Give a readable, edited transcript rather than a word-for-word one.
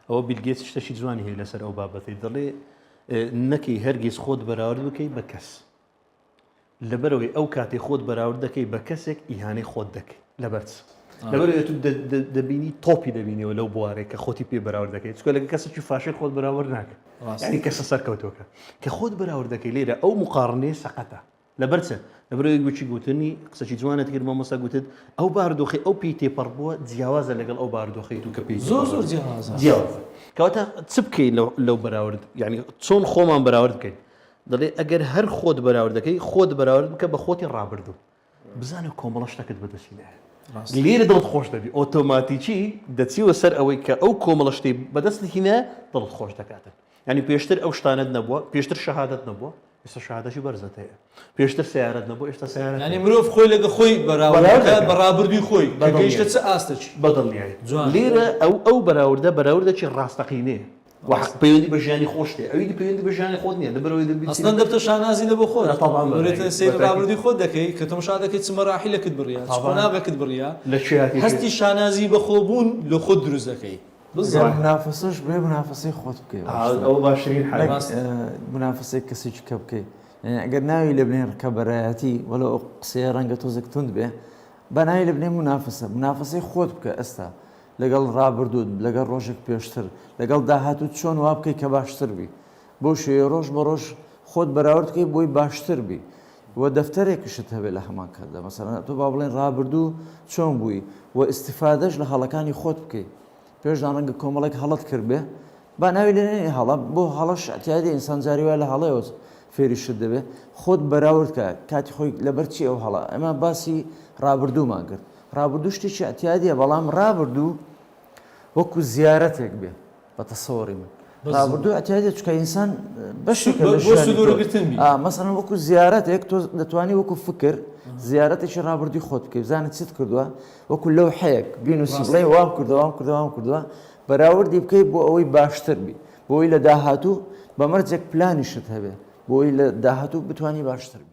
ئەوە بیل گێتس شتەکی جوانی هەیە لەسەر ئەو بابەتەی دەڵێ نەکەی هەرگیز خۆت بەراورد بکەی بە کەس لەبەرەوەی ئەو کاتی خۆت بەراورد دەکەی بە کەسێک ئیهانەی خۆت دەکەی لەبەر چ لەبەرەوەی تو دەبینی تۆپی دەبینیەوە لەو بوارێک کە خۆتی پێ بەراورد دەکەیت چکە لەگە کەسێکی فاشی خۆت بەراورد ناکە ینی کەسە سەرکەوتوەکە کە خۆت بەراورد دەکەی لێرە ئەو مقاڕنەیە سەقەتە لەبەر چ؟ لەبەرئەوەی وەکی گوتنی قسەکی جوانت کرد مامۆستا گوتت ئەو بارودۆخەی ئەو پێی تێپەڕ بووە جیاوازە لەگەڵ ئەو بارودۆخەی تو کە پێی زۆر زۆر جیاوازە جیاوازە کەواتە چ بکەین لەو لەو بەراورد یعنی چۆن خۆمان بەراورد بکەین دەڵێ ئەگەر هەر خۆت بەراورد دەکەی خۆت بەراورد بکە بە خۆتی ڕابردوو بزانە کۆمەڵە شتەکەت بەدەستی نایە لێرە دڵت خۆش دەبی ئۆتۆماتیکی دەچیوە سەر ئەوەی کە ئەو کۆمەڵە شتەی بەدەستت هینایە دڵت خۆش دەکاتن یعنی پێشتر ئەو شتانەت نەبووە پێشتر شەهادەت نەبووە ئێستا شەهادەشی بەرزت هەیە پێشتر سیارەت نەبوو ئێستا سیارەت یعنی مرۆڤ خۆی لەگە خۆی بەراورد بە ڕابردووی خۆی کە گەیشتە چ ئاستێکی بەدڵنیایی لێرە ئەو ئەو بەراوردە بەراوردێکی ڕاستەقینەیە و حەق پەیوەندی بە ژیانی خۆشت هەیە ئەوی دی پەیوەندی بە ژیانی خۆت نییە لەبەرئەوەی دەبی ئەسڵەن دەبتە شانازی لە بۆ خۆت طبعا مرێتە سەیری ڕابردووی خۆت دەکەی کە تەماشا دەکەی چ مەراحیلێکت بڕیە چ قۆناغێکت بڕیە لە کوێ هاتی هەستی شانازی بە خۆبوون لە خۆت دروست دەکەی بالضبط منافەسەش بێ منافەسەی خۆت بکەی ئەوە باشترین حال منافەسەی کەسێکی کە بکەی ئەگەر ناوی لێ بنێن ڕکەبەرایەتی وەلو ئەو قسەیە ڕەنگە تۆزێک توند بێ بە ناوی لێ بنێن منافەسە منافەسەی خۆت بکە ئێستا لەگەڵ ڕابردووت، لەگەڵ ڕۆژێک پێشتر، لەگەڵ داهاتووت چۆن وا بکەی کە باشتر بی. بەو شێوەیە ڕۆژ بە ڕۆژ خۆت بەراورد بکەی بۆی باشتر بی و دەفتەرێکیشت هەبێ لە هەمان کاتدا. مەسەلەن تۆ با بڵێین ڕابردوو چۆن بووی و ئیستیفادەش لە هەڵەکانی خۆت بکەی. پێشدا ڕەنگە کۆمەڵێک هەڵەت کردبێ، با ناوی لێ نەنێین هەڵە، بۆ هەڵەش ئیعتیادیە ئینسان جاری وایە لە هەڵەیەوە فێری شت دەبێ. خۆت بەراورد کە کاتی خۆی لەبەر چی ئەو هەڵە. ئێمە باسی ڕابردوومان کرد. ڕابردوو شتێکی ئیعتیادیە بەڵام ڕابردوو وەکو زیارەتێک بێ بە تەسەوری من ڕابردوو ئیعتیادیە چونکە ئینسان بەشێکە لە ژیانی تۆ. مەسەلەن وەکو زیارەتێک تۆ دەتوانی وەکو فکر زیارەتێکی ڕابردووی خۆت بکەی بزانە چیت کردووە وەکو لەوحەیەک بینوسی بڵێ وام کردووە وام کردووە وام کردووە بەراوردی بکەی بۆ ئەوەی باشتر بی بۆ ئەوەی لە داهاتوو بە مەرجێک پلانیشت هەبێ بۆ ئەوەی لە داهاتوو بتوانی باشتر بی.